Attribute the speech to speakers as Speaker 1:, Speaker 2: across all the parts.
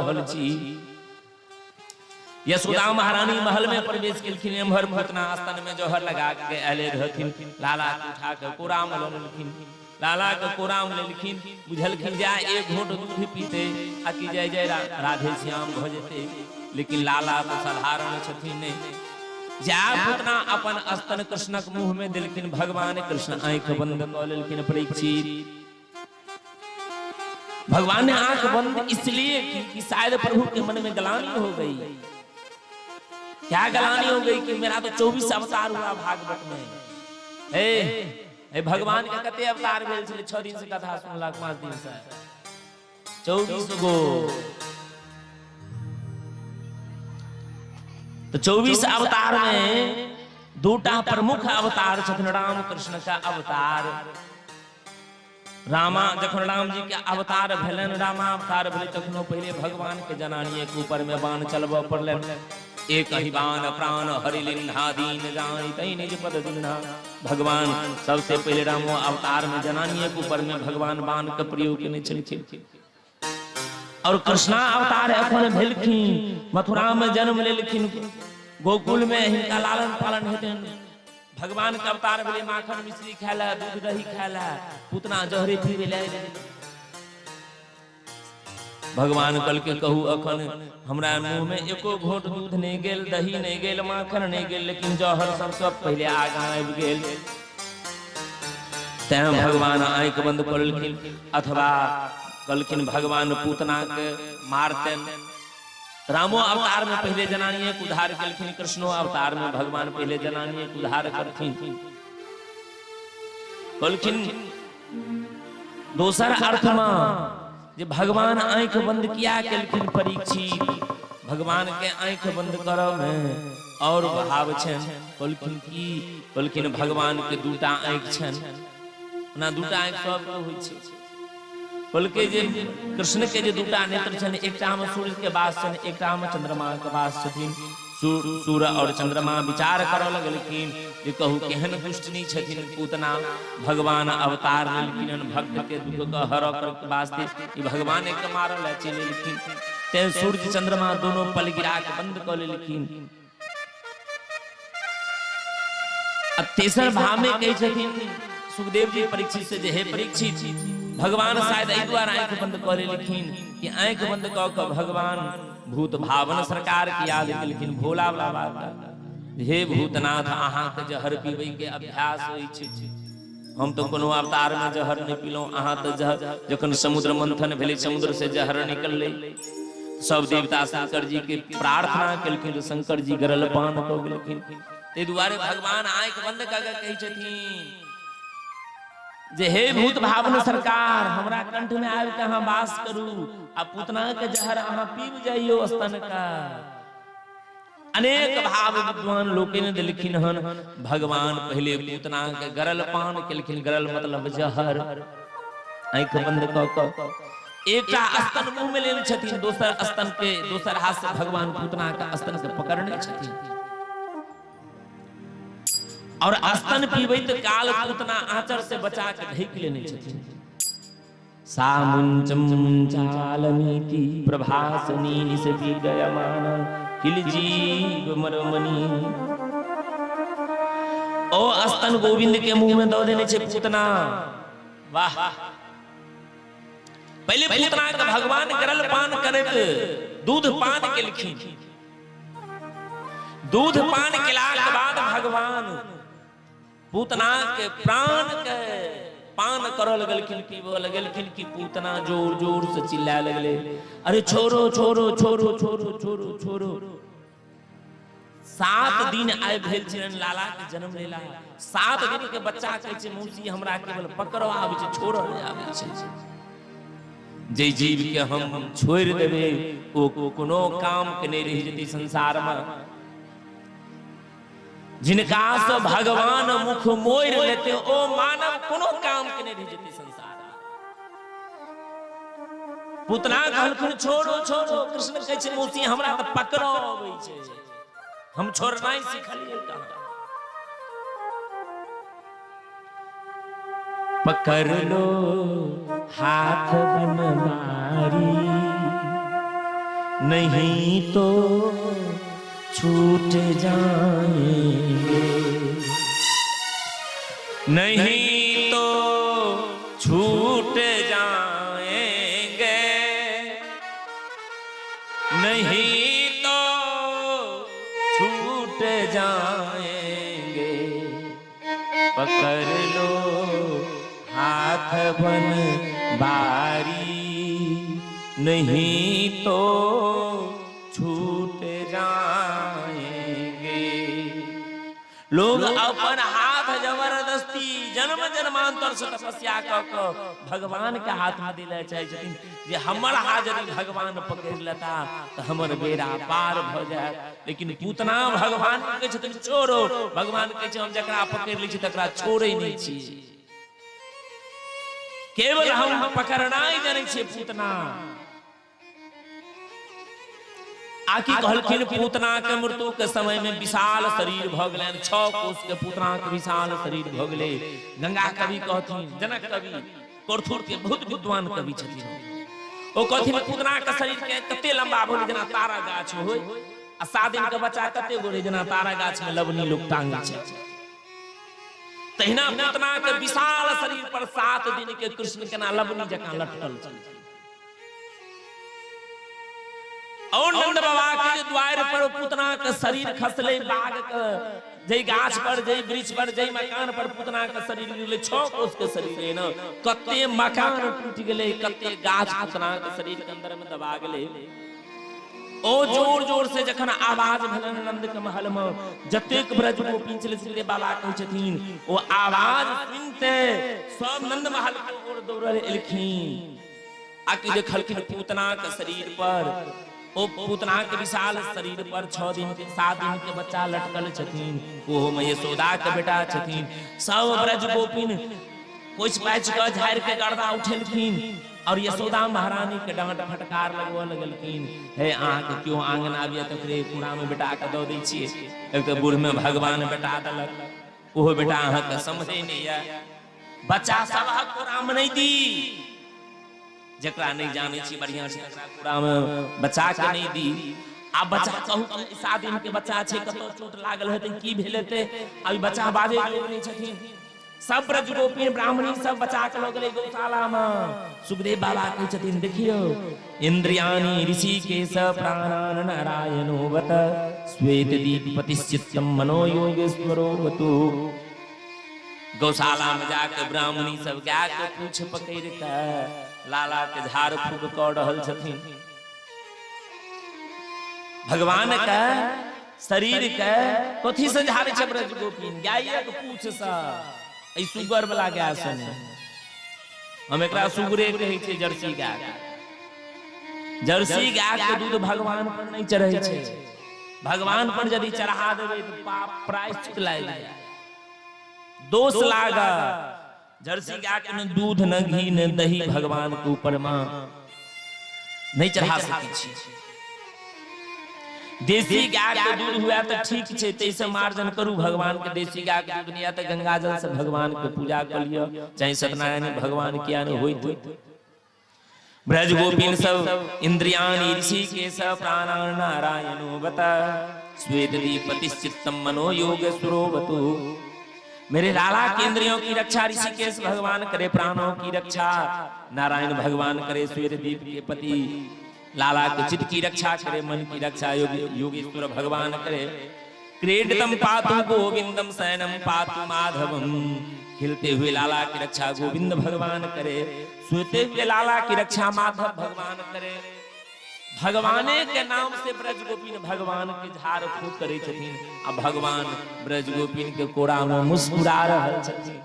Speaker 1: रहल छी। यशोदा महारानी महल में प्रवेश केलखिन, एम्हर पूतना स्तन में जहर लगा के आयल रहथिन। लाला के उठा के कोरा में लऽ लेलखिन, लाला के कोरा में लेलखिन, बुझलखिन जा एक घोट दूध पीते आ कि जय जय राधे श्याम भऽ जेते। लेकिन लाला तो साधारण छथिन नहि। जा पूतना अपन स्तन कृष्णक मुंह में देलखिन, भगवान कृष्ण आंखि बंद कऽ लेलखिन। परीक्षित, भगवान ने आंख बंद इसलिए की कि शायद प्रभु के मन में गलानी हो गई। क्या गलानी हो गई कि मेरा तो 24 अवतार हुआ भागवत में। हे हे भगवान के कते अवतार भेल छलै? 6 दिन से कथा सुनलक, 5 दिन से 24 गो। तो 24 अवतार में दूटा प्रमुख अवतार छथिन, राम कृष्ण का अवतार। रामा जखन राम जी के अवतार भेलनि, रामा अवतार भेलै, तखनो पहिले भगवान के जनानिए के ऊपर में बाण चलबऽ पड़लनि। एक ही बाण प्राण हरि लिन्हा, दीन जानी तई निज पद दिन्हा। भगवान सबसे पहिले रामो अवतार में जनानिए के ऊपर में भगवान बाण के प्रयोग केने छलखिन। और कृष्णा अवतार एखन भेलखिन, मथुरा में जन्म लेलखिन, गोकुल में हिनका लालन पालन हेतनि। भगवान के अवतार भेलै, माखन मिश्री खाय लए, दूध दही खाय लए, पूतना जहरे पीबै लए। भगवान कहलकै कहू अखन हमरा मुंह में एको घोट दूध नहि गेल, दही नहि गेल, माखन नहि गेल, लेकिन जहर सबसँ पहिले आगाँ आबि गेल। तैं भगवान आँखि बंद कऽ लेलखिन। अथवा कहलखिन भगवान पूतना के मारतनि। रामो अवतार में पहले जनानिये के उद्धार केलखिन, कृष्णो अवतार में भगवान पहले जनानिये के उद्धार करथिन। कहलखिन दोसर अर्थ में जे भगवान आँखि बंद किया केलखिन। परीक्षित, भगवान के आँखि बंद करऽ में और भाव छनि। कहलखिन की? कहलखिन भगवान के दूटा आँखि छनि। ओना दूटा आँखि सबके होइ छै। कहलकै जे कृष्ण के जे दूटा नेत्र छनि, एकटा में सूर्य के वास छनि, एकटा में चंद्रमा के वास छथिन। सूर्य और चंद्रमा विचार करऽ लगलखिन जे कहू केहन दुष्टनी छथिन पूतना, भगवान अवतार लेलखिन हन भक्त के दुख के हरऽ के वास्ते, ई भगवान के मारऽ लए चलि एलखिन। तें सूर्य चंद्रमा दोनों पल गिरा के बंद कऽ लेलखिन। आ तेसर भाव में कहै छथिन सुखदेव जी परीक्षित से जे हे परीक्षित, भगवान शायद एहि दुआरे आँखि बंद कऽ लेलखिन कि आँखि बंद कऽ कऽ भगवान भूत भावन सरकार के याद केलखिन, भोला बाबा के। हे भूतनाथ, अहाँके जहर पीबै के अभ्यास अछि, हम तऽ कोनो अवतार में जहर नहि पीलहुँ, अहाँ तऽ जहर, जखन समुद्र मंथन भेलै, समुद्र से जहर निकललै, सब देवता शंकर जी के प्रार्थना केलखिन तऽ शंकर जी गरल पान कऽ गेलखिन। ताहि दुआरे भगवान आँखि बंद कऽ के कहै छथिन जे हे भूत भावन सरकार, हमरा कंठ में आबि के अहाँ वास करू आ पूतना के जहर अहाँ पीब जाइयो स्तन का। अनेक भाव विद्वान लोकनि देलखिन हन। भगवान पहिले पूतना के गरल पान केलखिन, गरल मतलब जहर, आँखि बंद कऽ कऽ एकटा स्तन मुंह में लेने छथिन, दोसर स्तन के दोसर हाथ से भगवान पूतना के स्तन के पकड़ने छथिन और स्तन पीबैत काल पूतना आंचर से बचा के ढकि लेने छथिन। सामुञ्चं मुञ्चालमीति प्रभासनी निसपीडयमान किल जीव मरमनी। ओ स्तन गोविंद के मुंह में दऽ देने छै पूतना। वाह, पहिले पूतना के भगवान गरल पान करैत दूध पान केलखिन। दूध पान केलाक बाद भगवान पूतना के प्राण के पान करऽ लगलखिन, पीबऽ लगलखिन कि पूतना जोर जोर से चिल्लाए लगले, अरे छोड़ो छोड़ो छोड़ो छोड़ो छोड़ो छोड़ो। 7 दिन आइ भेल छलनि लाला के जन्म लेला। 7 दिन के बच्चा कहै छै मौसी हमरा केवल पकड़ऽ आबै छै, छोड़ऽ नहि आबै छै। जे जीव के हम छोड़ि देबै ओ कोनो काम के नहि रहि जेतै संसार में। जिनका से भगवान मुख मोड़ लेते ओ मानव कोनो काम के नहीं रह जेते संसार। पुतना कहलखिन छोड़ो छोड़ो। कृष्ण कहै छै मौसी हमरा तऽ पकड़ो अबै छै, हम छोड़नाइ सिखलियै कहाँ। पकड़ लो हाथ बनवारी, नहीं तो छूट जाएंगे, नहीं तो छूट जाएंगे, नहीं तो छूट जाएंगे। पकड़ लो हाथ बन बारी, नहीं तो छूट जाएंगे। लोग अपन हाथ जबरदस्ती जन्म जन्मांतर से तपस्या कऽ कऽ भगवान के हाथ में दिले चाहे छथिन जे हमर हाथ यदि भगवान पकड़ि लेता तऽ हमर बेड़ा पार भऽ जायत। लेकिन पूतना भगवान कहै छथिन छोड़ो, भगवान कहै छै हम जकरा पकड़ि लै छी तकरा छोड़ै नहि छी। केवल हम पकड़नाइ जानै छियै पूतना। आकि कहलखिन पूतना के मृत्यु के समय में विशाल शरीर भऽ गेलनि, 6 कोस के पूतना के विशाल शरीर भऽ गेलै। गंगा कवि कहथिन, जनक कवि कोरथुर के बहुत विद्वान कवि छथिन, ओ कहथिन पूतना के शरीर के कते लंबा भऽ गेलै जेना तारा गाछ होय, आ 7 दिन के बच्चा कते गोरे जेना तारा गाछ में लवनी लोक टांगे छै। तहिना पूतना के विशाल शरीर पर 7 दिन के कृष्ण केना लवनी जकाँ लटकल छल। और नंद बाबा के द्वार पर पूतना के शरीर खसले, बाग के जै गाछ पर, जै वृक्ष पर, जै मकान पर पूतना के शरीर गिरले, 6 कोस के शरीर रहे न, कते मकान टूट गेले, कते गाछ पूतना के शरीर के अंदर में दबा गेले। ओ जोर जोर से जखन आवाज भेलनि नंद के महल में, जतेक ब्रज गोपी छलै श्री बाबा कहै छथिन ओ आवाज सुनते सब नंद महल के ओर दौड़ल एलखिन। आकि देखलखिन पूतना के शरीर पर, ओ पूतना के विशाल शरीर पर 6 दिन के 7 दिन के बच्चा लटकल छथिन, ओहो में यशोदा के बेटा छथिन। सब ब्रज गोपिन कुछ पाछ के झाड़ के गर्दा उठेलखिन और यशोदा महारानी के डांट फटकार लगबऽ लगलखिन, हे अहाँके केओ आंगन आबिया तऽ ओकरे कोरा में बेटा के दऽ दै छियै, एक तऽ बूढ़ में भगवान बेटा देलक, ओहो बेटा अहाँके समझै नहि यऽ। बच्चा सबहक कोरा में नहि दी, जकरा नहि जानै छी बढ़िया से तकरा कोरा में बच्चा के नहि दी। आ बच्चा कहू 7 दिन के बच्चा छै, कतौ चोट लागल हेतै, की भेल हेतै, अभी बच्चा बाजै जोग नहि छथिन। सब ब्रज गोपी ब्राह्मणी सब बचा के लऽ गेलै गौशाला में। सुखदेव बाबा कहै छथिन देखियौ, इंद्रियाणि ऋषिकेश प्राणान नारायणो बत श्वेत दीप पतिश्चित्तम मनो योगेश्वरो बतु। गौशाला में जाके ब्राह्मणी सब गाय के पूछ पकड़ के लाला के झाड़ फूक कऽ रहल छथिन। भगवान के शरीर के कथी से झाड़े छै ब्रज गोपी? गाय के पूछ से। ई सुगर वाला गाय से नहि, हम एकरा सुगरे कहै छियै, जर्सी गाय। जर्सी गाय के दूध भगवान पर नहीं चढ़ै छै, भगवान पर यदि चढ़ा देबै तऽ पाप प्रायश्चित लागि जायत, दोष लागत। जर्सी गाय के न दूध न घी न दही भगवान के ऊपर में नहीं चढ़ा सकै छी। देसी गाय के दूध हुआ तऽ ठीक छै, ताहिसँ मार्जन करू भगवान के। देसी गाय के दूध नहीं आया तऽ गंगा जल से भगवान के पूजा कर लिअ, चाहे सत्यनारायण भगवान किया नहीं होइत। ब्रज गोपिन सब इंद्रियाणि ऋषिकेश प्राणान नारायणो बत श्वेत दीपतिश्चित्तम मनो योग सुरोवतु। मेरे लाला के इंद्रियों की रक्षा ऋषिकेश भगवान करे, प्राणों की रक्षा नारायण भगवान करे, श्वेत दीप के पति लाला के चित्त की रक्षा करे, मन की रक्षा योगेश्वर भगवान करे। क्रीडितम पातु गोविंदम शयनम पातु माधवम। खिलते हुए लाला की रक्षा गोविंद भगवान करे, सोते हुए लाला की रक्षा माधव भगवान करे। भगवाने के नाम से ब्रज गोपिन भगवान के झाड़ फूक करे छथिन आ भगवान ब्रज गोपिन के कोरा में मुस्कुरा रहल छथिन।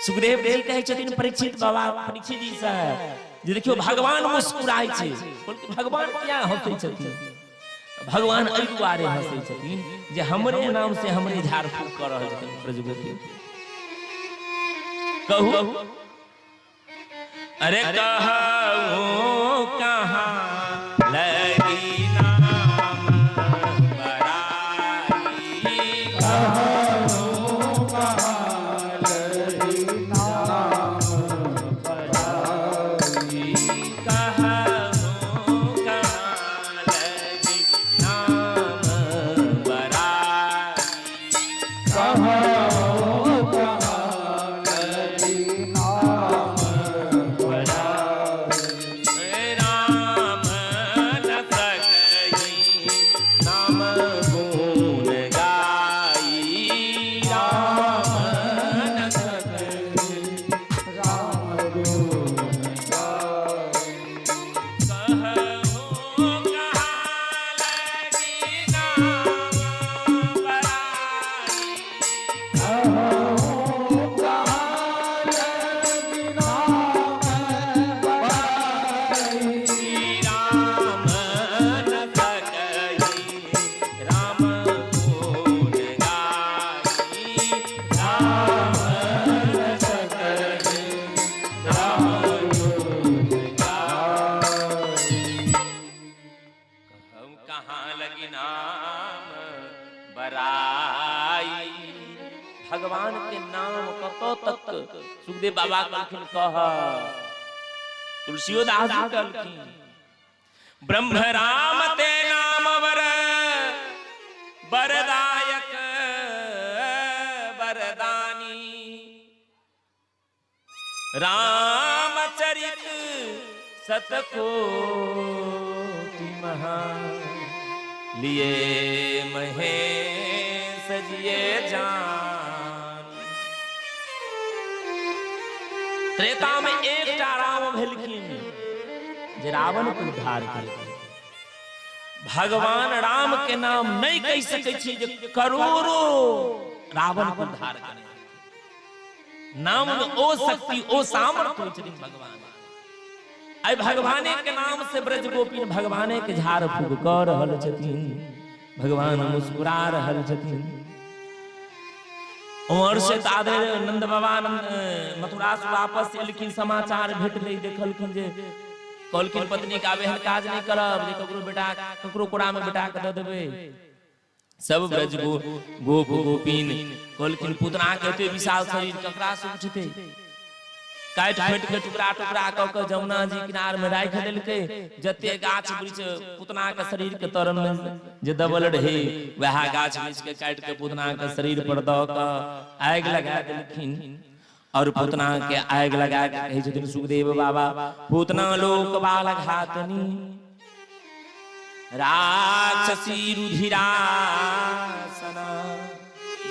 Speaker 1: सुखदेव जी कहै छथिन परीक्षित बाबा, परीक्षित जी से जे देखियौ भगवान मुस्कुराइ छै, भगवान किया हंसै छथिन? भगवान एहि दुआरे हंसै छथिन जे हमरे नाम से हमरे झाड़ फूक कऽ रहल छथिन ब्रज गोपी। कहू अरे कहू कहाँ लगी नाम बड़ाई,
Speaker 2: कहू कहाँ लगी नाम बड़ाई,
Speaker 1: कहू कहाँ लगी नाम बराई। भगवान के नाम कतौ तक सुखदेव बाबा कहलखिन कह, तुलसियो दास जी कहलखिन ब्रह्म राम ते नाम वर वरदायक वरदानी, रामचरित सतकोटि महा लिए महेश जिए जान। त्रेता में एकटा राम भेलखिन जे रावण के उद्धार केलखिन। भगवान राम के नाम नहीं कहि सकै छी जे करोड़ों रावण के उद्धार केने। नाम में ओ शक्ति ओ सामर्थ्य होइ छथिन भगवान। आइ भगवाने के नाम से ब्रज गोपी भगवाने के झाड़ फूक कऽ रहल छथिन, भगवान मुस्कुरा रहल छथिन। उम्हर से ताधरि नंद बाबा मथुरा से वापस एलखिन, समाचार भेटलै, देखलखिन जे कहलखिन पत्नी के आब एहन काज नहि करब जे ककरो बेटा ककरो कोरा में बेटा के दऽ देबै। सब ब्रज गोप गोपीन कहलखिन पुतना के एते विशाल शरीर ककरा से उठतै। काटि खोटि के टुकड़ा टुकड़ा कऽ के जमुना जी किनार में राखि देलकै। जते गाछ वृक्ष पुतना के शरीर के तर में जे दबल रहे वएह गाछ वृक्ष के काटि के पुतना के शरीर पर दऽ के आगि लगा देलखिन। और पुतना के आगि लगा के कहै छथिन सुखदेव बाबा पुतना लोक बाल घातनी राक्षसी रुधिरासना।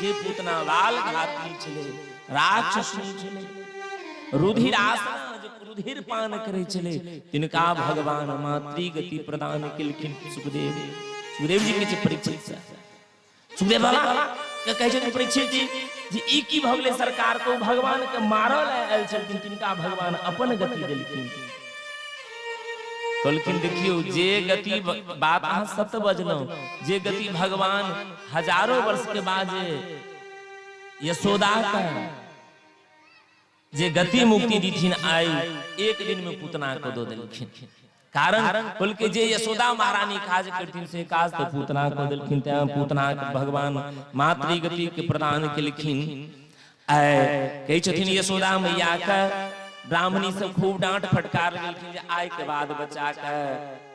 Speaker 1: जे पूतना बाल घातनी छलै, राक्षसी छलै, रुधिरासना जे रुधिर पान करै छलै, तिनका भगवान मातृगति प्रदान केलखिन। सुखदेव सुखदेव जी के छै परीक्षित से सुखदेव बाबा के कहै छथिन परीक्षित जी जे ई की भऽ गेलै सरकार को, भगवान के मारऽ लए आयल छलखिन तिनका भगवान अपन गति देलखिन। कहलखिन देखियौ जे गति बात अहाँ सत्य बजलहुँ, जे गति भगवान हजारों वर्ष के बाद जे यशोदा के जे गति मुक्ति दीथिन आई एक दिन में पूतना को दो देलखिन। कारण कहलकै जे यशोदा महारानी काज करथिन से काज तो पूतना को देलखिन, तें पूतना के भगवान मातृगति के प्रदान केलखिन। आय कहै छथिन यशोदा मैया के ब्राह्मणी सब खूब डांट फटकार लगेलखिन जे आय के बाद बच्चा के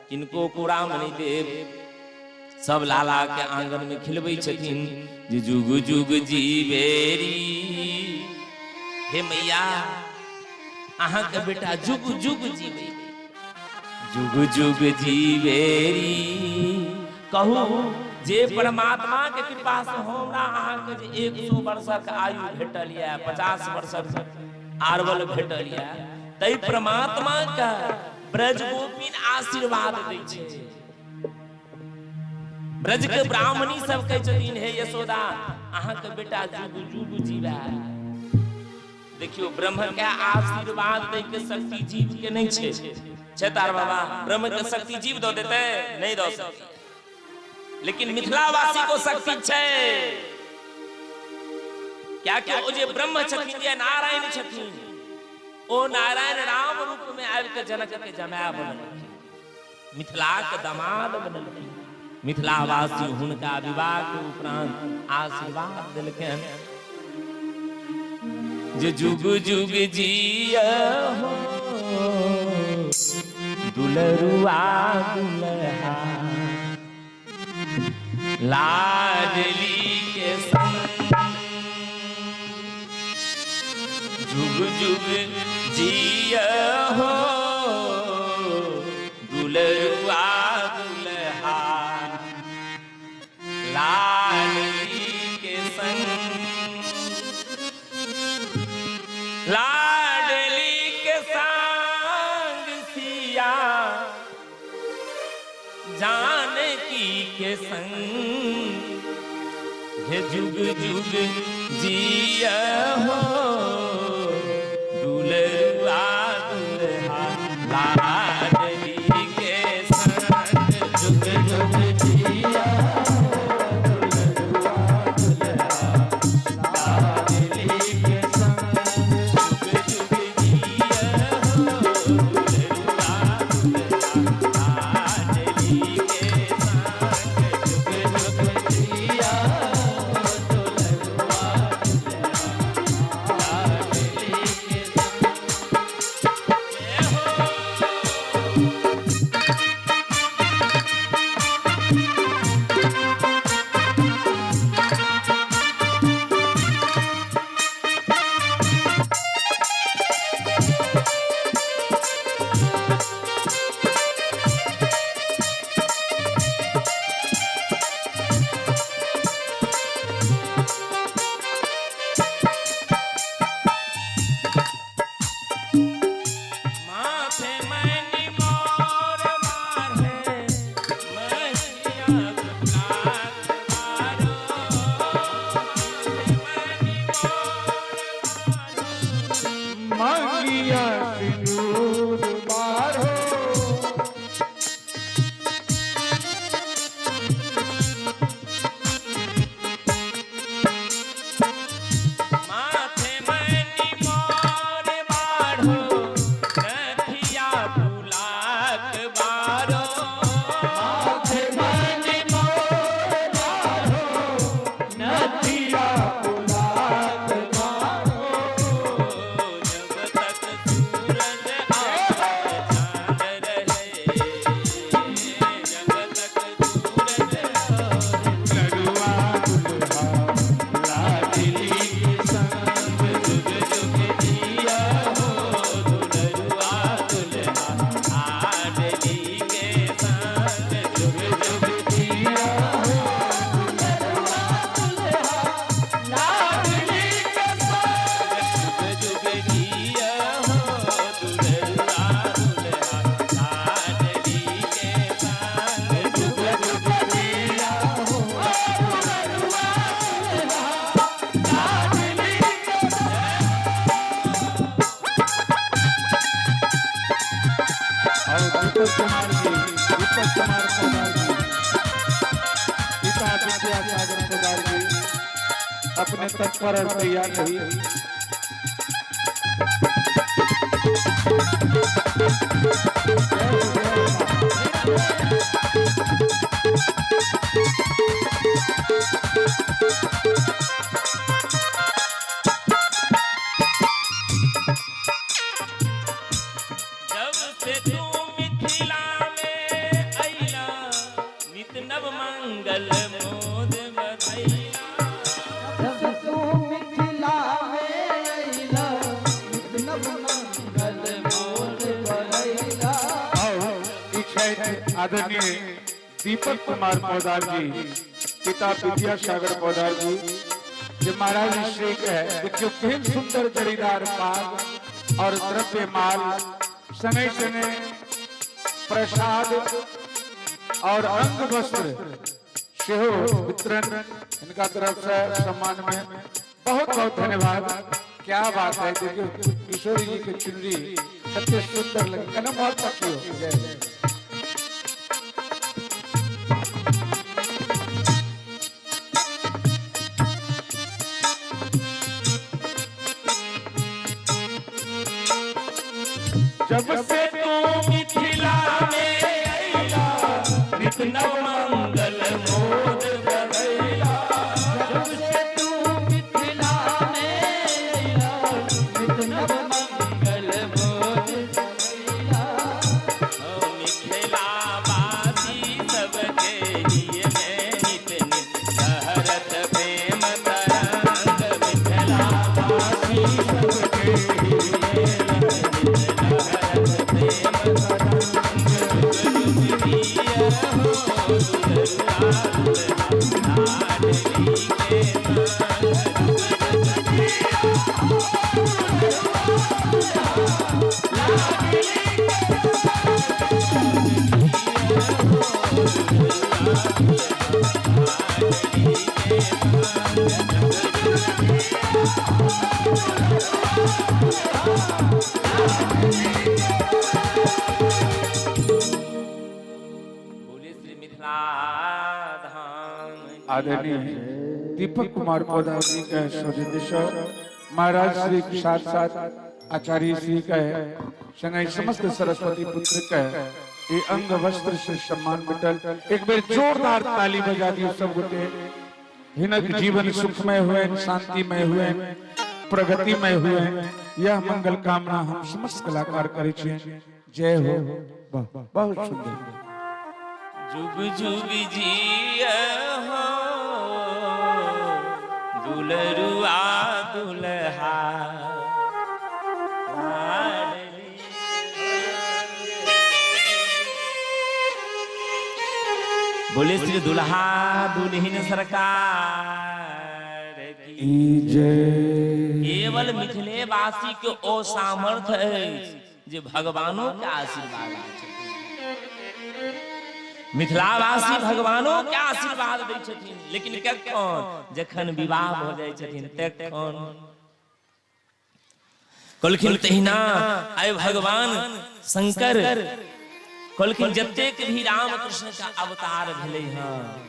Speaker 1: किनको कोरा में नहीं देब। सब लाला के आंगन में खिलबै छथिन जे जुग जुग जीवेरी हे मैया अहाँ के बेटा जुग जुग जीवे, जुग जुग जीवेरी। कहू जे परमात्मा के कृपा से हमरा अहाँ के जे 100 वर्षक आयु भेटल यऽ, 50 वर्षक आरवल भेटल यऽ, तै परमात्मा के ब्रज गोपीन आशीर्वाद दै छै। ब्रज के ब्राह्मणी सब कहै छथिन हे यशोदा अहाँ के बेटा जुग जुग जीवा। देखियो ब्रह्म के आशीर्वाद दै के शक्ति जीव के नहीं छे। छे तार बाबा ब्रह्म के शक्ति जीव दो देते नहीं दो सकती, लेकिन मिथिलावासी को शक्ति छे। क्या कि ओ जे ब्रह्म छथिन जे नारायण छथिन ओ नारायण राम रूप में आबि के जनक के जमाय बनलखिन, मिथिलाक दामाद बनलखिन। मिथिलावासी हुनका विवाह के उपरांत आशीर्वाद देलखिन जे जुग जुग जिय हो दुलरुआ दुल्हा लाडली के संग, जुग जुग जिय हो दुलरुआ दुल्हा लाडली के संग, लाडली के संग सिया जानकी के संग, हे जुग जुग जिय हो दुलरुआ दुल्हा लाडली के संग, जुग जुग जिय दुलरुआ दुल्हा लाडली के संग, जुग जुग जिय हो दुलरुआ दुल्हा लाडली के संग,
Speaker 2: विद्यासागर पोदार जी अपने तत्पर और तैयार रही।
Speaker 1: जब से तू मिथिला में अइला, नित नव मंगल मोद बधैला।
Speaker 3: जब तू मिथिला में अइला, नित नव मंगल मोद बधैला।
Speaker 2: और ई छथि आदरणीय दीपक कुमार पौदार जी, पिता विद्यासागर पौदार जी, जे महाराज श्री के है। देखियो केहन सुंदर जड़ीदार पाग और द्रव्य माल, संगे संगे प्रसाद और अंग वस्त्र सेहो वितरण इनका तरफ से सम्मान में। बहुत बहुत धन्यवाद। क्या बात है, देखियो किशोरी जी के चुनरी कते सुंदर लगे, कलम बहुत तकियो। जय।
Speaker 1: जब से तू मिथिला में अइला, नित नव मंगल मोद बधैला।
Speaker 3: जब से तू मिथिला में अइला, नित नव मंगल मोद बधैला।
Speaker 1: मिथिला वासी सबके हिय में नित नित सहरत प्रेम तरंग। मिथिला वासी सबके हिय में नित सहरत प्रेम तरंग। जुग जुग जिय हो दुलरुआ दुल्हा लाडली के संग। जुग जुग जिय हो दुलरुआ दुल्हा लाडली के बोले श्री मिथिला धाम।
Speaker 2: आदरणीय दीपक कुमार पौदार जी के सौजन्य से महाराज श्री के साथ साथ आचार्य श्री के संगे समस्त सरस्वती पुत्र के ये अंग वस्त्र से सम्मान भेटल। एक बेर जोरदार ताली बजा दियो सब गोटे। हिनक जीवन सुखमय हुए, शांतिमय हुए, प्रगतिमय हुए, यह मंगल कामना हम समस्त कलाकार करे छियै। जय हो। वाह, बहुत सुंदर।
Speaker 1: जुग जुग जिय हो दुलरुआ दुल्हा लाडली। बोले श्री दुल्हा दुल्हिन सरकार की
Speaker 2: जय।
Speaker 1: केवल मिथिले वासी के ओ सामर्थ्य अछि जे भगवानों के आशीर्वाद दै छथिन। मिथिलावासी भगवानों के आशीर्वाद दै छथिन, लेकिन कखन? जखन विवाह भऽ जाइ छथिन तखन। कहलखिन तहिना आइ भगवान शंकर कहलखिन जतेक भी राम कृष्ण का अवतार भेलै हँ,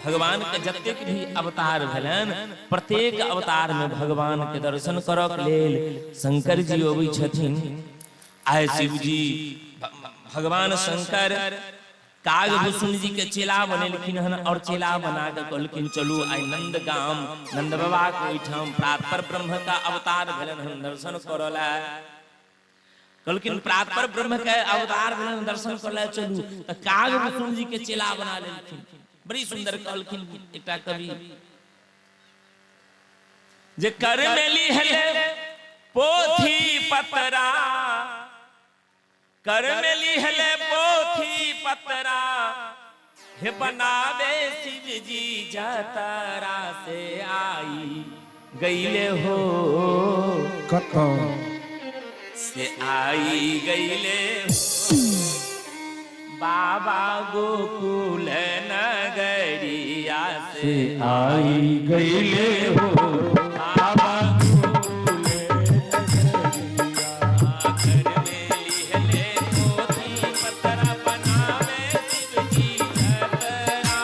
Speaker 1: भगवान के जतेक भी अवतार भेलनि, प्रत्येक अवतार में भगवान के दर्शन करऽ के लेल शंकर जी अबै छथिन। आइ शिव जी भगवान शंकर कागभूषण जी के चेला बनेलखिन हन और चेला बना के कहलखिन चलू आइ नंद गाम, नंद बाबा के ओहिठाम प्रातपर ब्रह्म का अवतार भेलनि हन, दर्शन करऽ ला। कहलखिन प्रातपर ब्रह्म के अवतार भेलनि, दर्शन करऽ ला चलू, तऽ कागभूषण जी के चेला बना लेलखिन। बड़ी सुंदर कहलखिन एकटा कवि जे कर में लिहले पोथी पतरा, कर में लिहले पोथी पतरा, हे बनावे शिव जी जतरा से आई गईले हो।
Speaker 2: कतऽ?
Speaker 1: से आई गईले हो बाबा गोकुल नगरिया से
Speaker 2: आई गईले हो
Speaker 1: बाबा गोकुल घर में लिहले पोथी पतरा, बनावे शिव जी जतरा।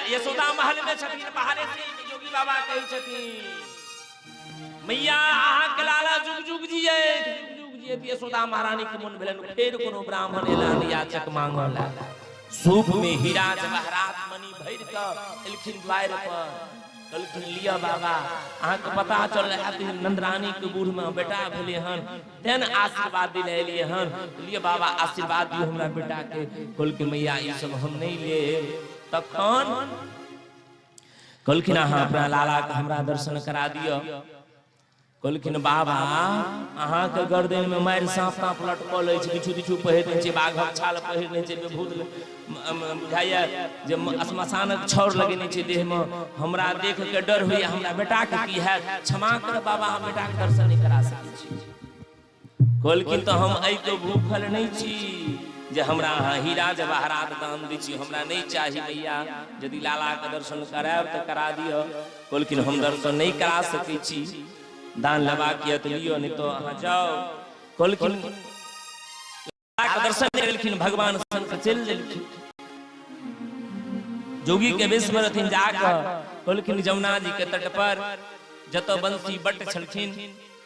Speaker 1: यशोदा महल में छथिन, बाहरे से जोगी बाबा कहै छथिन, मैया अहाँके लाला जुग जुग जिये, जुग जुग जिये। यशोदा महारानी के मन भेलनि फेर कोनो ब्राह्मण एला याचक मांगऽ ला। सूप में हीरा जवाहरात मणि भरि कऽ एलखिन द्वारि पर, कहलखिन लिअ बाबा, अहाँके पता चल हैत नंदरानी के बूढ़ में बेटा भेलै हन, तेन आशीर्वाद दिले एलियै हन, लिअ बाबा आशीर्वाद दियौ हमरा बेटा के। कहलखिन मैया ई सब हम नहि लेब। तखन कहलखिन अहाँ अपना लाला के हमरा दर्शन करा दिअ। कहलखिन बाबा अहाँके गर्दन में मारि साँप ताँप लटकल अछि, किछु किछु पहिर नहि छै, बाघक छाल पहिर नहि छै, बेभूत बुझाइया जे श्मशानक छाउर लगेने छै देह में, हमरा देख के डर होइया हमरा बेटा के की हैत, क्षमा कर बाबा हम बेटा के दर्शन नहि करा सकै छी। कहलखिन तऽ हम एहिके भूखल नहि छी जे हमरा अहाँ हीरा जवाहरात दान दै छी, हमरा नहि चाही मैया, यदि लालाके दर्शन करायब तऽ करा दिअ। कहलखिन हम दर्शन नहि करा सकै छी, दान लेबाक यऽ तऽ लिअ, नहि तऽ अहाँ जाउ। कहलखिन लालाके दर्शन करेलखिन, भगवान शंकर चलि देलखिन जोगी के वेश में रहथिन, जाकऽ कहलखिन जमुना जी के तट पर जतऽ बंसी बट छलखिन,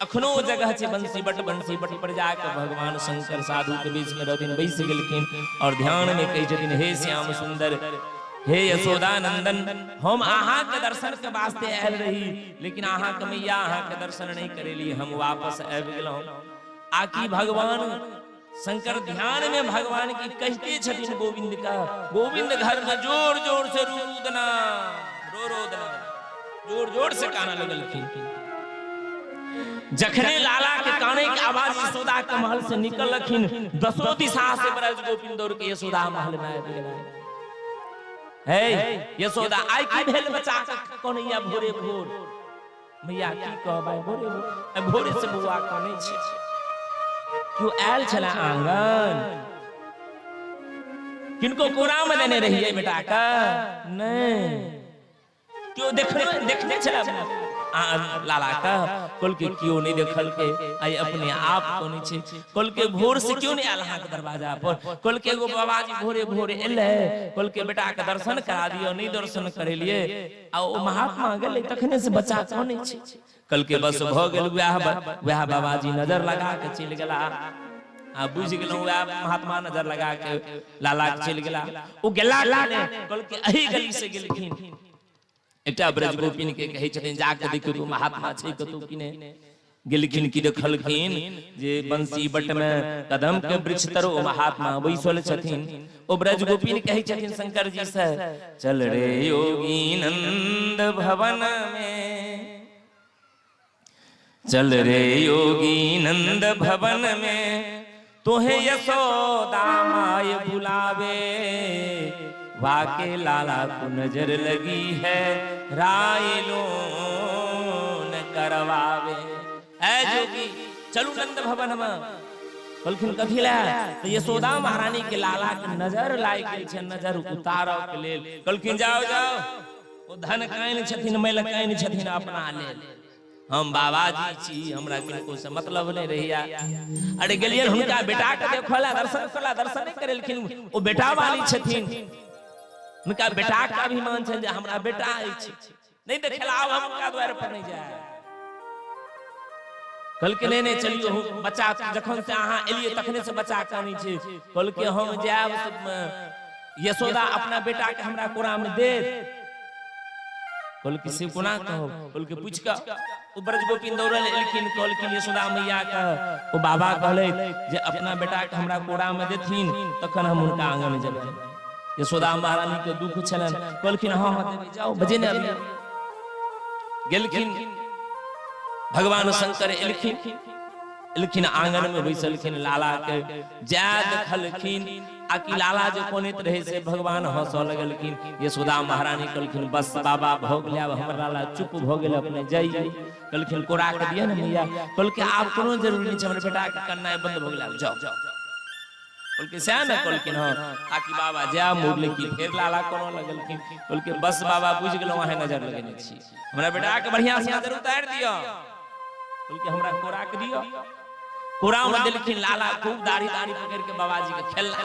Speaker 1: अखनो ओ जगह छै बंसी बट, बंसी बट पर जाकऽ भगवान शंकर साधु के बीच में रहथिन, बैस गेलखिन और ध्यान में कहै छथिन हे श्याम सुंदर, हे यशोदा नंदन, हम अहाँ के दर्शन के वास्ते आयल रही, लेकिन अहाँ के मैया अहाँ के दर्शन नहीं करेली, हम वापस आबि गेलहुँ। आकि भगवान शंकर ध्यान में भगवान की कहते छथिन गोविंद का, गोविंद घर में जोर जोर से रुदना, रो रोदना, जोर जोर से काना लगलखिन। जखने लाला के काने के आवाज यशोदा के महल से निकलखिन, दसों दिशा से ब्रज गोविंद दौड़ के यशोदा महल में आबि गेलै। हे यशोदा आइ की भेल बच्चा के कनैया भोरे भोर? मैया की कहबै, भोरे भोरे भोरे से बौआ कनै छै, केओ आयल छला आंगन, किनको कोरा में देने रहियै बेटा के? नहि, केओ देखने देखने छला लाला के? कहलकै केओ नहि देखलकै, आइ अपने आप कनै छै। कहलकै भोर से क्यों नहीं आयल अहाँके दरवाजा पर? कहलकै एगो बाबाजी भोरे भोरे एलै, कहलकै बेटा के दर्शन करा दियौ, नहि दर्शन करेलियै, आ ओ महात्मा गेलै तखने से बच्चा कनै छै। कहलकै बस भऽ गेल, वएह वएह बाबाजी नजर लगा के चलि गेला, आ बुझि गेलहुँ वएह महात्मा नजर लगा के लाला के चलि गेला। ओ गेला कने? कहलकै एही गली से गेलखिन। एकटा ब्रज गोपिन के कहै छथिन जाके देखियौ तू महात्मा छै कतौ कि नहि। गेलखिन कि देखलखिन जे बंसी बट में कदम के वृक्ष तर ओ महात्मा बैसल छथिन। ओ ब्रज गोपिन कहै छथिन शंकर जी से, चल रे योगी नंद भवन में, चल रे योगी नंद भवन में, तोहे यशोदा माय बुलावे, वाके लाला को नजर लगी है राय लोन करवावे। ऐ जोगी चलू नंद भवन में। कहलखिन कथी लए? तऽ यशोदा महारानी के लाला के नजर लागि गेल छै, नजर उतारऽ के लेल। कहलखिन जाओ जाओ, ओ धन काइन छथिन, मैल काइन छथिन अपना लेल, हम बाबाजी छी, हमरा किनको से मतलब नहीं रहिया। अरे गेलियन हुनका बेटा के देखला, दर्शन कला, दर्शन नहीं करेलखिन। ओ बेटा वाली छथिन, हुनका बेटा के अभिमान छनि जे हमरा बेटा अछि, नहीं देखेला आब हम हुनका द्वार पर नहीं जाए। कहलकै नहीं नहीं चलियो, बच्चा जखन से अहाँ एलियै तखने से बच्चा कानै छै। कहलकै हम जायब, यशोदा अपना बेटा के हमरा कोरा में देत? कहलकै से कोना कहब? कहलकै पूछि कऽ। ओ ब्रज गोपिन दौड़ल एलखिन, कहलखिन यशोदा मैया के ओ बाबा कहले जे अपना बेटा के हमरा कोरा में देथिन तखन हम हुनका आंगन जेबै। यशोदा महारानी के दुख छलनि, कहलखिन हाँ हाँ देबै, जाओ बजे ने अभी। गेलखिन भगवान शंकर एलखिन, एलखिन आंगन में बैसलखिन, लाला के जा देखलखिन आ कि लाला जे कोनैत रहे से भगवान हंसऽ लगलखिन। यशोदा महारानी कहलखिन बस बाबा भऽ गेलै, आब हमर लाला चुप भऽ गेल, अपने जाइए। कहलखिन कोरा के दिअ ने मैया। कहलकै आब कोनो जरूरी नहि छै, हमर बेटा के कन्नाइ बंद भऽ गेल, आब जाओ। कहलकै सएह ने? कहलखिन हँ। आकि बाबा जाय मुड़ले कि फेर लाला कोनो लगलखिन। कहलकै बस बाबा बुझि गेलहुँ अहें नजर लगेने छी, हमरा बेटा के बढ़िया से नजर उतारि दिअ। कहलकै हमरा कोरा के दिअ। कोरा में देलखिन, लाला खूब दाढ़ी दाढ़ी पकड़ के बाबाजी के खेलला।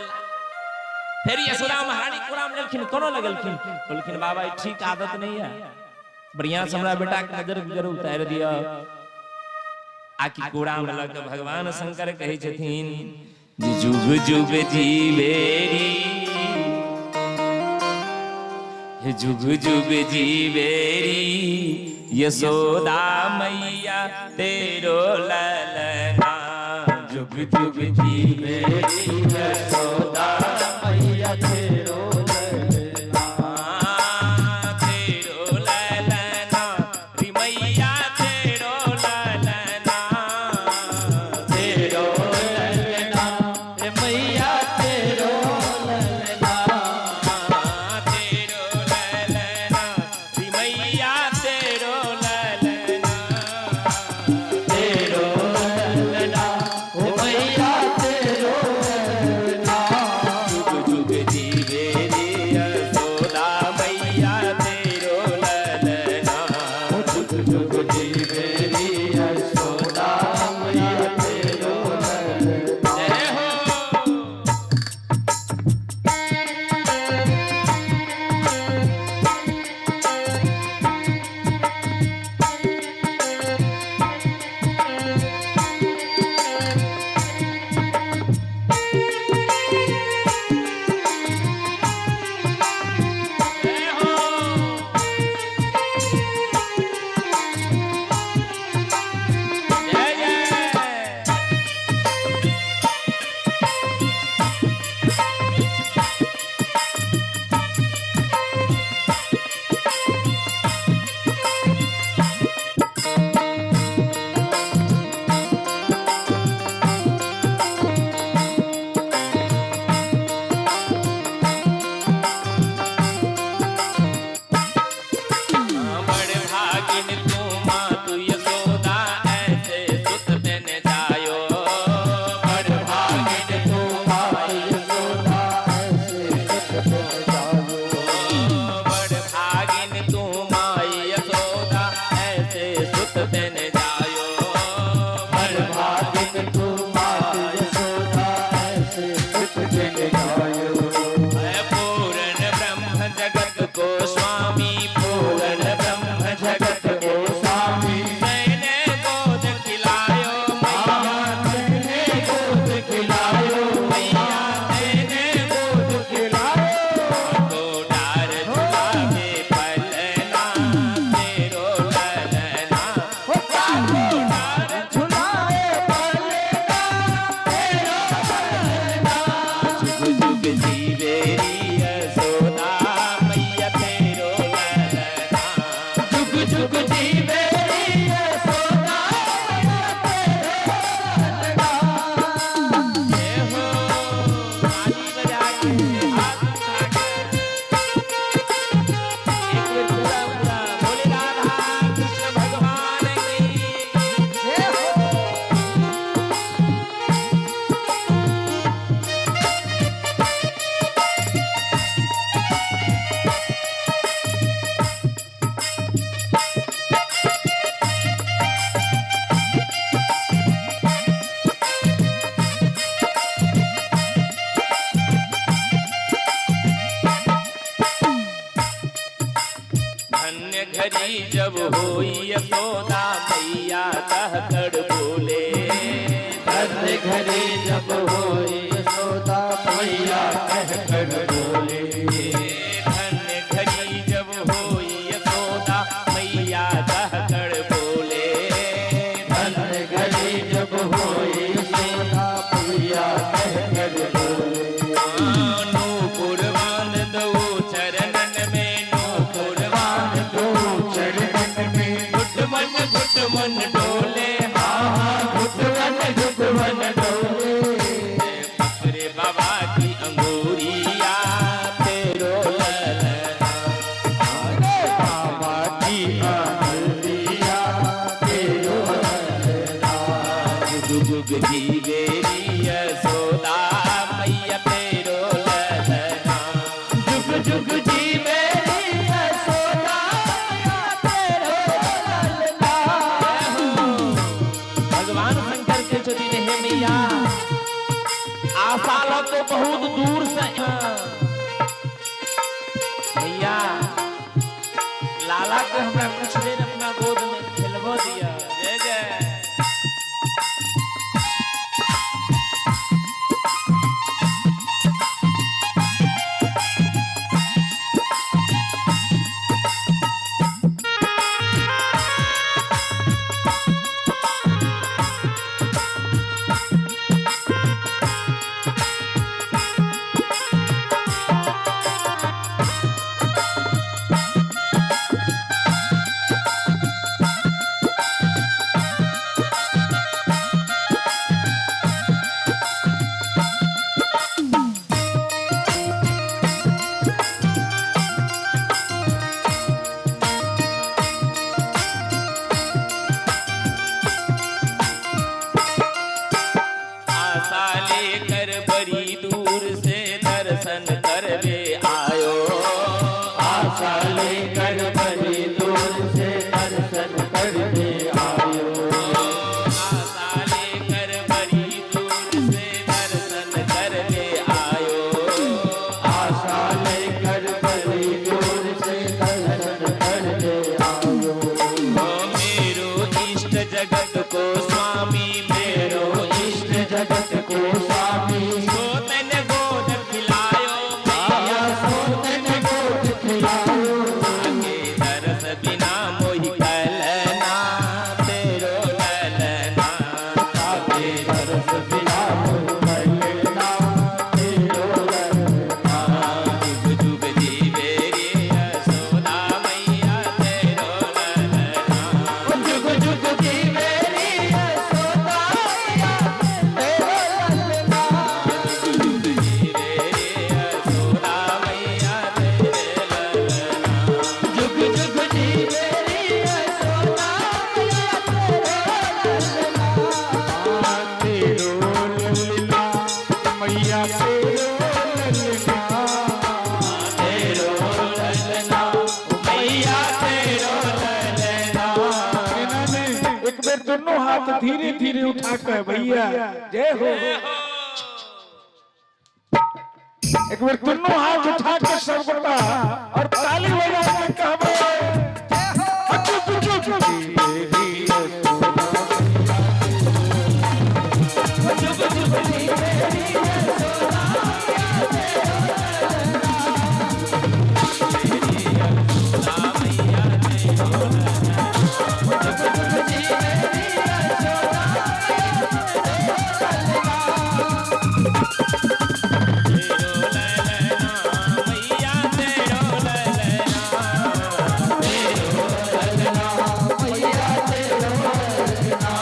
Speaker 1: फेर यशोदा महारानी कोरा में लेलखिन, कोना लगलखिन, बोलखिन बाबा ई ठीक आदत नहीं है, बढ़िया से हमरा बेटा के नजर गुजर उतार दिया। आकि कोरा में लग भगवान शंकर कहै छथिन जे जुग जुग जीवेरी, हे जुग जुग जीवेरी यशोदा मैया तेरो ललना, जुग जुग जीवेरी यशोदा
Speaker 3: मैया तेरो ललना,
Speaker 1: तेरो ललना री मैया तेरो ललना,
Speaker 3: तेरो ललना रे मैया तेरो ललना,
Speaker 1: तेरो ललना री मैया तेरो ललना,
Speaker 3: तेरो ललना रे मैया तेरो ललना,
Speaker 1: जुग जुग जीवे रे यशोदा मैया तेरो ललना,
Speaker 3: जुग जुग जीवे रे यशोदा मैया तेरो ललना।
Speaker 1: जय हो। जय हो। जय जय। बड़ भागिन तू मातु यशोदा ऐसे सुत तेन जायो, बड़ भागिन तू
Speaker 3: माय यशोदा ऐसे सुत जायो,
Speaker 1: बड़ भागिन तू माई यशोदा ऐसे सुत तेन जायो, बड़
Speaker 3: भागिन तू मात यशोदा ऐसे सुत जन जायो,
Speaker 1: पूर्ण ब्रह्म जगत को स्वामी, पूर्ण ब्रह्म जगत
Speaker 3: ओ स्वामी
Speaker 1: मैंने गोद खिलायो मैया,
Speaker 3: तेने गोद खिलायो,
Speaker 1: मैया तेने गोद
Speaker 3: खिलायो,
Speaker 1: को डार झुलावे पलना तेरो ललना,
Speaker 3: डार झुलाए पलना तेरो ललना,
Speaker 1: जुग जुग जीवे री यशोदा मैया तेरो ललना,
Speaker 3: जुग जुग जीवे री यशोदा मैया तेरो ललना।
Speaker 1: जय हो। ताली बजा के हाथ उठा के एक बेर पूरा पूरा बोले राधा कृष्ण भगवान की।
Speaker 3: जय हो।
Speaker 1: धन्य घड़ी जब होई यशोदा मैया कह कर बोले,
Speaker 3: धन्य घड़ी जब होई यशोदा मैया कह कर बोले,
Speaker 1: धन्य घड़ी जब होई यशोदा मैया कह कर बोले,
Speaker 3: धन्य घड़ी जब होई यशोदा मैया कह कर बोले,
Speaker 1: नूपुर बांध दो चरणन में, नूपुर बांध
Speaker 2: दो चरणन में,
Speaker 1: घुट मन घुट मन डोले,
Speaker 3: घुटवन घुटवन डोले,
Speaker 1: पकड़े बाबा की अंगूरिया तेरो ललना,
Speaker 2: बाबा की अंगुलिया तेरो ललना,
Speaker 1: जुग जुग जीवे री यशोदा मैया तेरो ललना,
Speaker 3: जुग जुग जीवे री यशोदा मैया तेरो ललना।
Speaker 1: भगवान शंकर के छथिन हे मैया, आशा लग तो बहुत दूर से। जे हमरा कुछ देर अपना गोद में खेलबो दिया। जय जय। आशा लेकर बड़ी दूर से दर्शन करवे आयो।
Speaker 3: आशा लेकर बड़ी दूर से दर्शन करने आयो।
Speaker 1: आशा लेकर बड़ी दूर से दर्शन करवे आयो।
Speaker 3: आशा लेकर बड़ी दूर से दर्शन करने आयो।
Speaker 1: ओ मेरो इष्ट जगत को स्वामी, मेरो
Speaker 3: इष्ट जगत को स्वामी,
Speaker 1: सोतन गोद खिलायो मैया,
Speaker 3: सोतन गोद खिलायो।
Speaker 1: के दरस बिना मोहि कलना तेरो ललना।
Speaker 3: ताके दर्श बिना मोहि कलना तेरो ललना।
Speaker 1: जुग जुग जीवे रे यशोदा मैया तेरो ललना।
Speaker 3: जुग जुग जीवे रे यशोदा मैया तेरो ललना।
Speaker 1: जुग जुग जीवे रे यशोदा मैया तेरे ललना।
Speaker 3: जुग जुग जीवे रे यशोदा मैया तेरो ललना।
Speaker 2: तेरो ललना मैया तेरो ललना।
Speaker 1: तेरो ललना मैया तेरो ललना।
Speaker 2: इन्होंने एक बेर दोनों हाथ धीरे धीरे उठा कर भैया जय हो। एक बेर दोनों हाथ उठा के सब गोटा और ताली बजा के कहबे जुग जुग तेरी यशोदा।
Speaker 3: जुग जुग जीवे रे यशोदा मैया तेरो ललना।
Speaker 1: मैया तेरो ललना।
Speaker 3: जुग जुग जीवे रे यशोदा मैया तेरो ललना।
Speaker 1: तेरो ललना मैया तेरो ललना।
Speaker 3: तेरो ललना मैया तेरो ललना।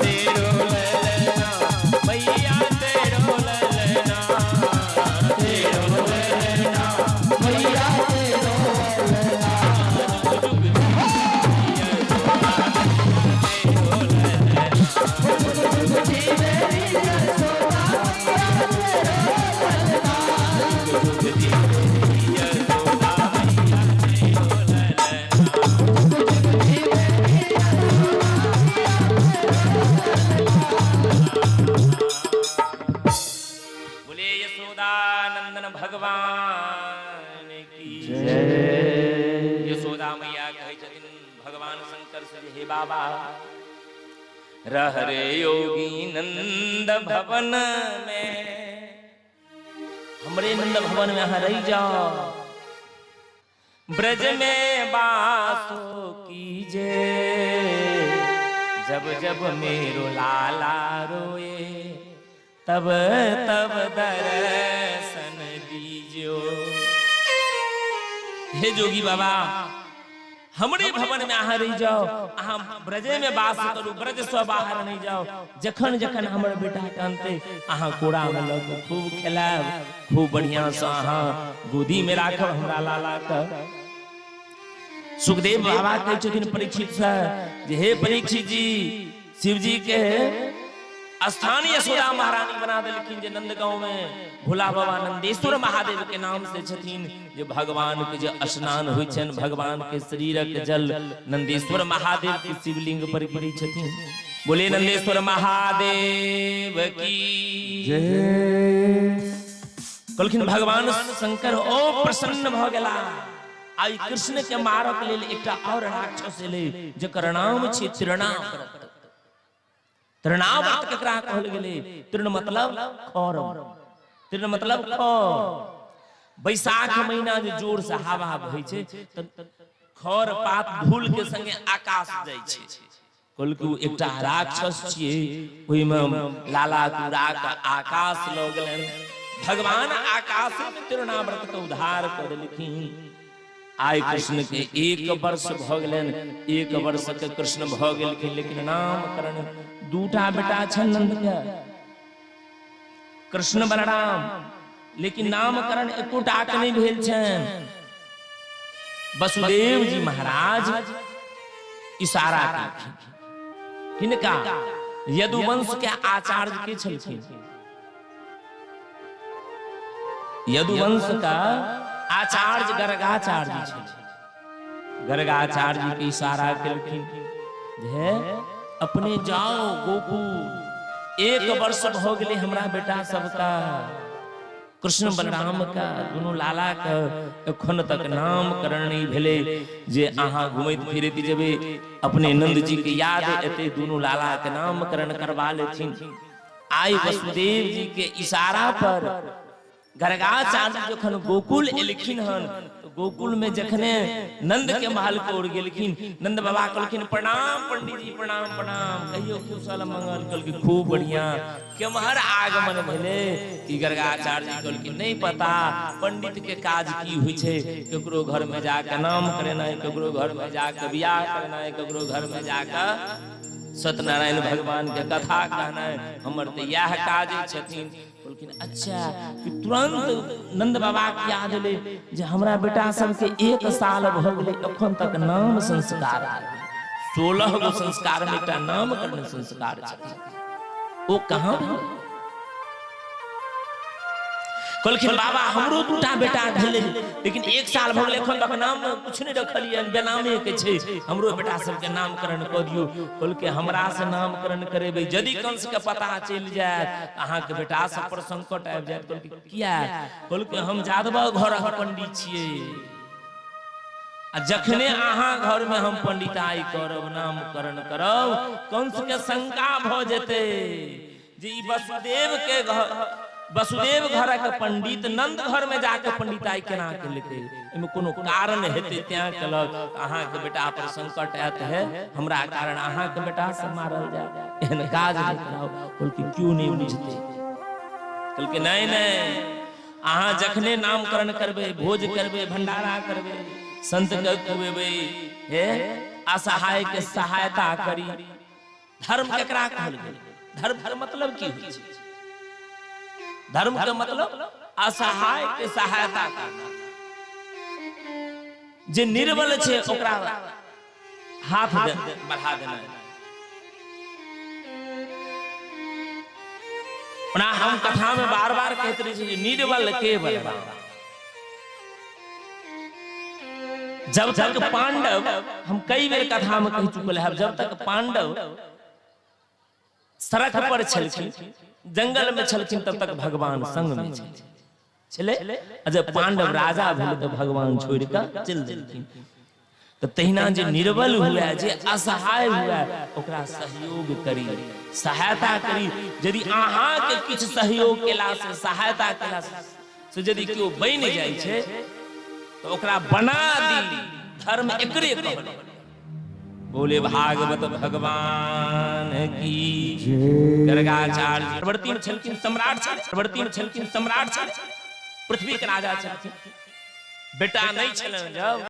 Speaker 1: तेरो ललना मैया तेरो ललना।
Speaker 3: तेरो ललना मैया तेरो ललना।
Speaker 1: जुग जुग यशोदा तेरो ललना।
Speaker 3: जुग जुग जीवे रे यशोदा मैया तेरो ललना।
Speaker 1: जुग जुग जीवे यशोदा मैया तेरो ललना।
Speaker 3: जुग जुग जीवे रे यशोदा मैया तेरो ललना।
Speaker 1: बोले यशोदानंदन भगवान की। यशोदा मैया कहै छथिन भगवान शंकर से, हे बाबा रह रे योगी नंद भवन में, हमरे नंद भवन में अहाँ रह जाओ। ब्रज में बासो कीजे, जब जब मेरो लाला रोए तब तब दर्शन दीजो। हे जोगी बाबा हमरे भवन में अहाँ रह जाओ, अहाँ ब्रजे में वास करू, ब्रज से बाहर नहीं जाओ। जखन जखन हमर बेटा कानते अहाँ कोड़ा में लऽ कऽ खूब खेलायब, खूब बढ़िया से अहाँ गोदी में राखब हमरा लाला के। सुखदेव बाबा कहै छथिन परीक्षित से जे हे परीक्षित जी, शिव जी के स्थान यशोदा महारानी बना देलखिन जे नंदगांव में भोला बाबा नंदेश्वर महादेव के नाम से छथिन, जे भगवान के जे स्नान होइ छनि, भगवान के शरीरक जल नंदेश्वर महादेव के शिवलिंग पर गिरै छथिन। बोले नंदेश्वर महादेव की
Speaker 2: जय।
Speaker 1: कहलखिन भगवान शंकर ओ प्रसन्न भऽ गेला। आई कृष्ण के मारक लेल एकटा और राक्षस एलै जकर नाम छै तृणाव्रत। तृणाव्रत केकरा कहल गेलै? तृण मतलब खर, तृण मतलब खर। बैसाख महीना जे जोर से हवा बहै छै तऽ खर पात धूल के संगे आकाश जाइ छै। कहलकै ओ एकटा राक्षस छियै, ओहिमे लाला उड़ा के आकाश लऽ गेलनि। भगवान आकाशे में तृणाव्रत के उद्धार कऽ देलखिन। आइ कृष्ण के 1 वर्ष भऽ गेलनि, 1 वर्ष के कृष्ण भऽ गेलखिन, लेकिन नामकरण 2टा बेटा छनि नंद के, कृष्ण बलराम, लेकिन नामकरण एकोटा के नहि भेल छनि। वसुदेव जी महाराज इशारा केलखिन किनका? यदुवंश के आचार्य के छलखिन? यदुवंश का आचार्य गर्गाचार्य जी छलखिन। गर्गाचार्य जी के इशारा केलखिन जे अपने जाओ गोकुल, 1 वर्ष भऽ गेलै हमरा बेटा सबका, कृष्ण बलराम का, दुनू लाला के एखन तक नामकरण नहीं भेलै, जे अहाँ घुमैत फिरैत जेबै अपने नंद जी के याद एतै, दुनू लाला के नामकरण करवा लेथिन। आइ वसुदेव जी के इशारा पर गर्गाचार्य जखन गोकुल एलखिन हन, गोकुल में जखने नंद के महल के ओर गेलखिन, नंद बाबा कहलखिन प्रणाम पंडित जी, प्रणाम प्रणाम, कहियो कुशल मंगल? कहलखिन खूब बढ़िया। केम्हर आगमन भेलै? कि गर्गाचार्य जी कहलखिन नहीं पता पंडित के काज की होइ छै, केकरो घर में जाके नाम करेनाइ, केकरो घर में जाके बियाह करेनाइ, केकरो घर में जाके सत्यनारायण भगवान के कथा कहनाइ, हमर तऽ इएह काज छथिन। कहलखिन अच्छा। कि तुरंत नंद बाबा के याद एलै जे हमरा बेटा सबके 1 साल भऽ गेलै एखन तक नाम संस्कार, 16 गो संस्कार में एकटा नामकरण संस्कार छथिन, ओ कहाँ भेल? कहलखिन बाबा हमरो 2टा बेटा भेलै, लेकिन 1 साल भऽ गेलै एखन तक नाम किछु नहि रखलियनि, बेनामे के छै, हमरो बेटा सबके नामकरण कऽ दियौ। कहलकै हमरा से नामकरण करेबै यदि कंस के पता चलि जायत अहाँके बेटा सब पर संकट आबि जायत। कहलकै किया? कहलकै हम जादव घरक पंडित छियै, आ जखने अहाँ घर में हम पंडिताई करब, नामकरण करब, कंस के शंका भऽ जेतै जे ई वसुदेव के घर, वसुदेव घरक पंडित नंद घर में जाके पंडिताई केना केलकै, एहिमे कोनो कारण हेतै तें केलक, अहाँके बेटा पर संकट आयत है, हमरा कारण अहाँके बेटा से मारल जाय, एहन काज नहि कराउ। कहलकै क्यों नहि बुझतै? कहलकै नहीं नहीं, अहाँ जखने नामकरण करबै, भोज करबै, भंडारा करबै, संत के खुएबै, हे असहाय के सहायता करी। धर्म केकरा कहल गेल? धर्म के मतलब की होइ छै? धर्म के मतलब असहाय के सहायता करना, जे निर्बल छै ओकरा हाथ बढ़ा देना। ओना हम कथा में बार बार कहते रहे छी निर्बल के बलवान। जब तक पांडव, हम कई बेर कथा में कह चुकल है, जब तक पांडव सड़क पर छलखिन, जंगल में छलखिन, तब तक भगवान संग में छले। आ जब पांडव राजा भेल तो भगवान छोड़ के चल देलखिन। तो तहिना जे निर्बल हुए, जे असहाय हुए, ओकरा सहयोग करी, सहायता करी। यदि अहाँ के किछु सहयोग केला से, सहायता केला से यदि केओ बनि जाइ छै तो ओकरा बना दी। धर्म एकरे कहल। बोले भागवत भगवान की। गर्गाचार्य चक्रवर्ती में छलखिन, सम्राट छल, चक्रवर्ती में छलखिन, सम्राट छल, पृथ्वी के राजा छलखिन। बेटा नहीं छलनि जब